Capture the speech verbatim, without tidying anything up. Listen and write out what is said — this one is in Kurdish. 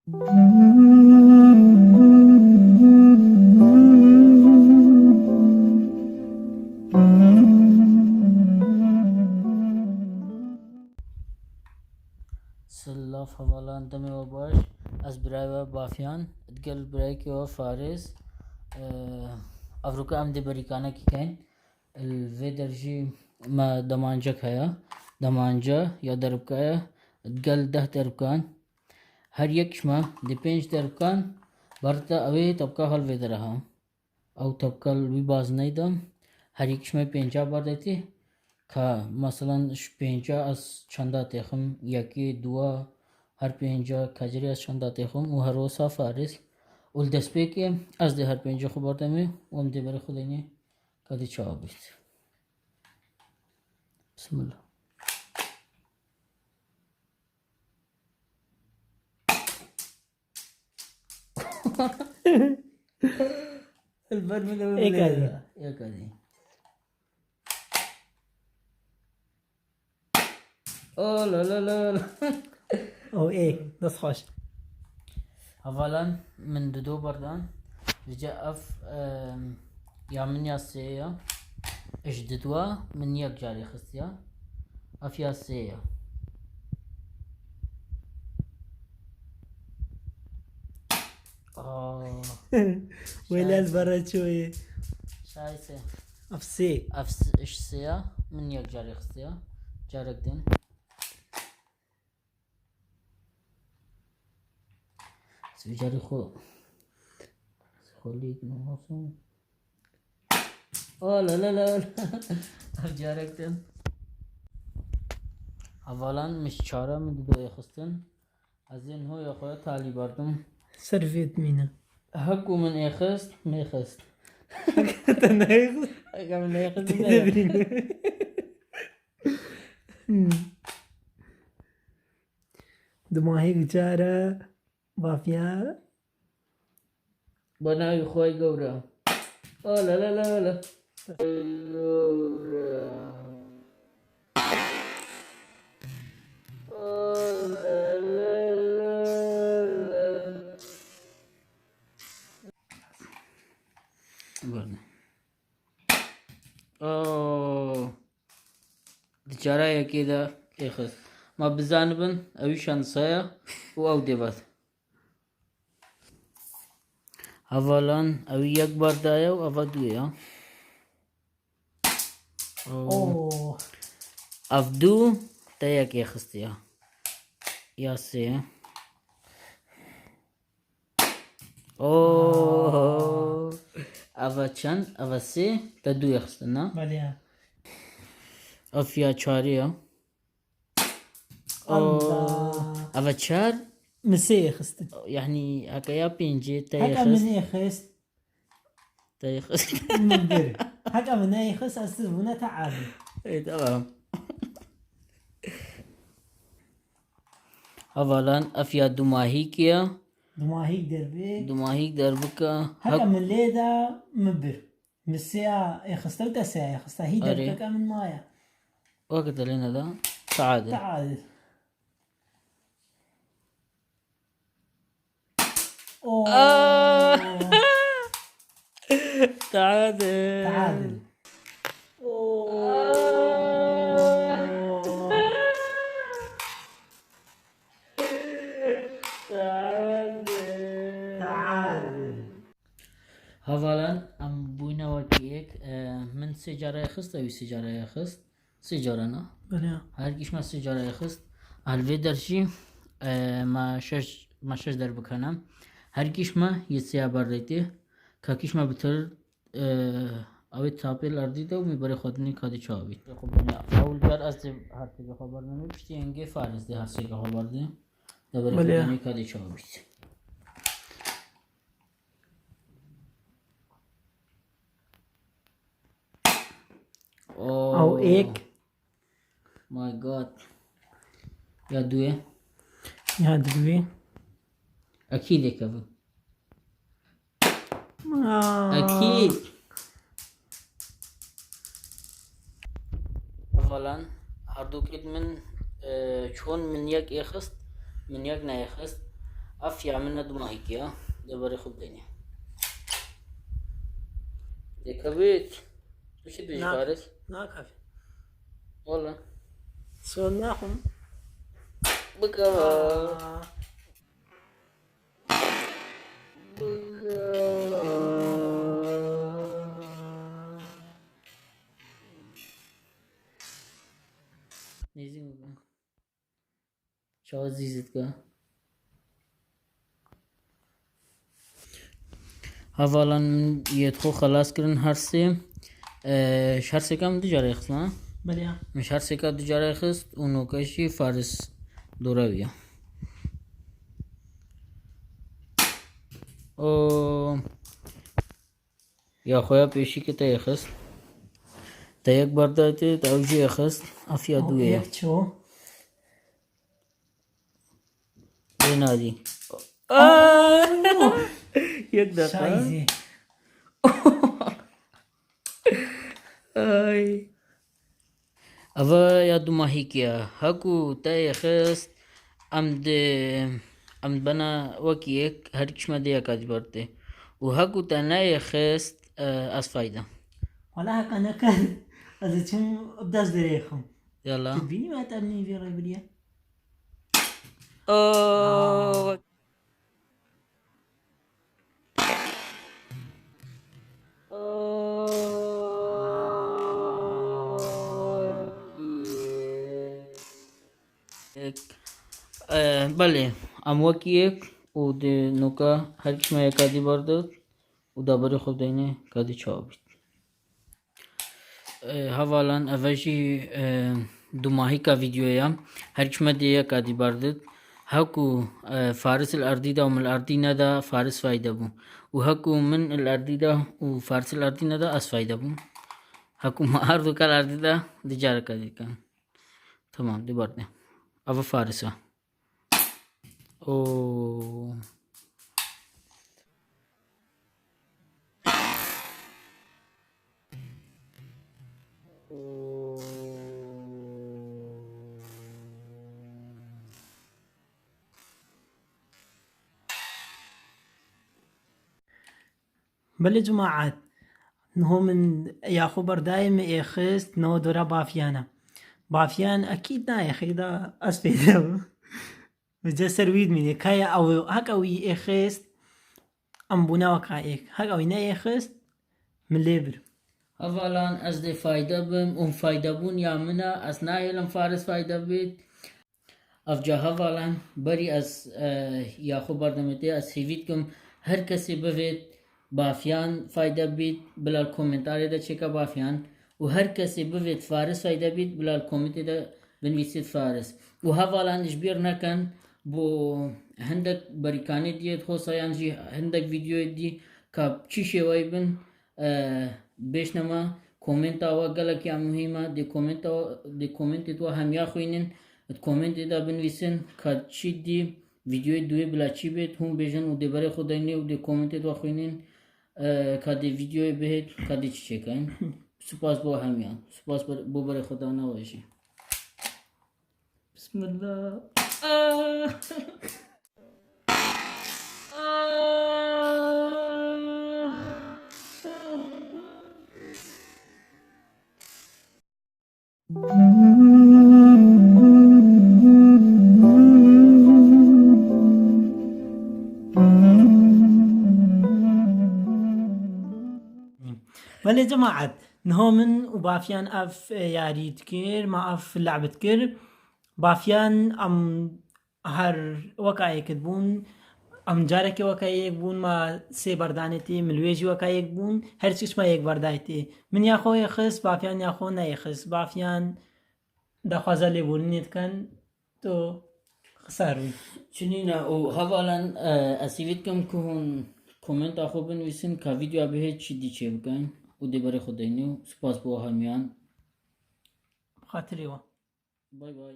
Silav hevalan, demê we baş. Ez birayê we Bafyan, digel birayekê we Faris, e, evroka em dê berîkanekî keyn. Li vê der jî me demancek heye. Demanca ya derbika ye, digel deh derbikan. Her yek ji me dê pênc derbikan berdite, ew ê tepka hal vê dere ha. Ew tepka li wî baz neyda. Her yek ji me pênca berdetî. Ka meselan ji pênca ez çanda têxim, yekê, duwa, her pênca, kecirê ez çanda têxim û her wisa Faris. Û li destpêkê ez dê her pêncê xwe berdemê û em dê berê xwe deynê. Ka dê çawa bît. Bismillah. Li ber min ew Ê lê kadî. Ye. Ê kadî. Oh, la, la, la, la. Oh, ê, dest xweş. Hevalan, min dido berdan. Vêca ev, em, ya min ya sê ya. Ji didwa min yek carê xistiya. Ev ya sê ya. Aa. Wêlez Şahise. Bere çoyê. Şahise. Ev sê. Ev s-, ji sê ya. Min yek carê xistiya. Carek din. Sê carê xwe. Xwe lêk nemasin. Oh, la, la, la, la. Ev carek din. Hevalan, min çara min dido yê xistin. Ez ê niho ya xwe ya talî berdim. Ser vê dimîne. Hek ku min êxist, mêxist. Te neyxist? Heke min neyxist, Tê ne? Devrîne. Hmm. Dimahî biçare. Bafiya. Bi navê Xwedê gewre. Oh, la, la, la, la. Oh. Di cara yekê de êxist. Ma bizanibin, ew şansa ye û ew dê vat. Hevalan, ew yek bardaye û eva du ya. Oh. Oh. Ev du te yek êxistiya. Ya sê. Oh. Aa. Eva çend? Eva sê, te du yexistin, na? Belê ya. Ev ya çarê ya. Allah. Oh. Eva çar. Min sê yexistin. Yani heke ya pêncê te yexist. Heke min yexist. Te yexist. Min bir. Heke min neyexist, ez siz bûne te abi. Ey, tamam. Hevalan, ev ya dumahîk ya. Dumahîk derbik. Dumahîk derbika. Heke min lê da, min bir. Min sêya êxiste û te sêya êxiste. Hî derbikeke min maye. Weke te lê neda. Teadil. Teadil. Oo. Aa! Teadil. Teadil. Oo. Teadil. Teadil. Hevalan, em bûne wekî yek. E, min sê cara yexist, ew sê cara yexist. Sê cara na. Belê. Her kîş me sê cara yexist. Li vê der jî, e, me şeş, me şeş derbik hene. Her kîş me yê sêya berdetî. Ka kîş me bitir, e, ew ê tapê li erdî de û me berê xwe dinê ka dê çawa bît. Ew li ber ez dê her sêka xwe berdimê. Piştî yengê Faris dê her sêka xwe berdê. De berê xwe dinê ka dê çawa bît. Oh. Ew êk. My God. Ya duê. Ya duê. Ekîd êk ev. Aa. Ekîd. Falan. Herdûkêt min, e, çûn min yek êxist, min yek neyêxist. Afiya min ne dumahîkî ya. Debarê xwe bidêne. Dêkevêt. Tu çi dibêjî Na- Faris? Nakevê. Wala. Son naxwim. Bikeve. Aa. Nêzî bû. Çawa zîz dike? Hevalan min yê xwe xelas kirin her sê. Ee, ji her sêka min du cara xistin, ha? Belê ya. Min ji her sêka du cara xist û noke jî Faris dora wî ya. O ya xwe ya pêşî ki te yê xist. Te yek berdaytê, te ew jî yê xist. Afiya du yê. Yek çi o? Lê nadî. Aa! Yek deqa. Şayzê. Ay. Eva ya dumahîkî ye. Heku te yê xist, em di, em bena wekî yek, her kişme dê yeka dî berdê. Û heku te neyê xist, e, ez fayda. Wala heka neke, ez ê çim bi dest dirêxim. Yala. Tu dibînî me te nîvê rê biriye? Oo. Ek, e, belê, em wekî yek û di noka her kişme yeka dî berdit û debarê xwe deyne ka dî çawa bît. E, hevalan, eve jî, e, dumahîka vîdyoya. Her kişme dê yeka dî berdit. Heku, e, Faris il erdî da û min il erdî neda, Faris fayde bû. Û heku min il erdî da û Faris il erdî neda, ez fayde bûm. Heku me her du kal erdî da, di careke dî dikin. Tamam, dî berdê. Eve Faris e. Oo. Belê cemaet, niho min ya xwe berdayê, min êxist, niho dora Bafyan e. Bafyan ekîd nayêxî da, ez fêde bûm. Vêca ser wî dimînê. Kaya ew, heka wî êxist, em bûne weka êk. Heka wî neêxist, min lê bir. Hevalan, ez dê fayde bim û faydebûn ya min e. Ez nahêlim Faris fayde bit. Evca hevalan, berî ez, e, ya xwe berdemê tê, ez hêvî dikim her kesê bivêt Bafyan fayde bît, bila li komentarê de çêke Bafyan û her kesê bivêt Faris fayde bît, bila li komentê de binivîsît Faris. Û hevalan ji bîr nekin, bo hindek berîkanê diyê dixosa yan jî hindek vîdyoyê dî ka çi şêweyî bin, e, bêjne me, komenta we gelek ya muhîm e, dê komenta, dê komentê we hemiya xwînin, di komentê de binivîsin ka çi dî, vîdyoyê duyê bila çi bêt, hûn bêjin û dê berê xwe deynê û dê komentê we xwînin, e, ka dê vîdyoyê bihêt, ka dê çi çêkin. Spas bo hemiyan. Spas ber-, bo berê xwe dana we jî. Bismillah. Ah! Ah! Belê cemaet, niho min û Bafyan ev, e, yarî dikir, ma ev lehb dikir. Bafyan em her weka yek dibûn, em carekê weka yek bûn, ma sê berdanê tê, min wê jî weka yek bûn, her çiş ma yek berdayê tê. Min ya xwe yê xist, Bafyan ya xwe neyê xist. Bafyan daxwaza lêborînê dikin, to xisar bû. Çi nîne û hevalan, e, ez hêvî dikim ku hûn komenta xwe binivîsin, ka vîdyoya bihê çi dî çê bikin û dê berê xwe deynin û spas bo hemiyan. Bi xatirê we. Bay bay.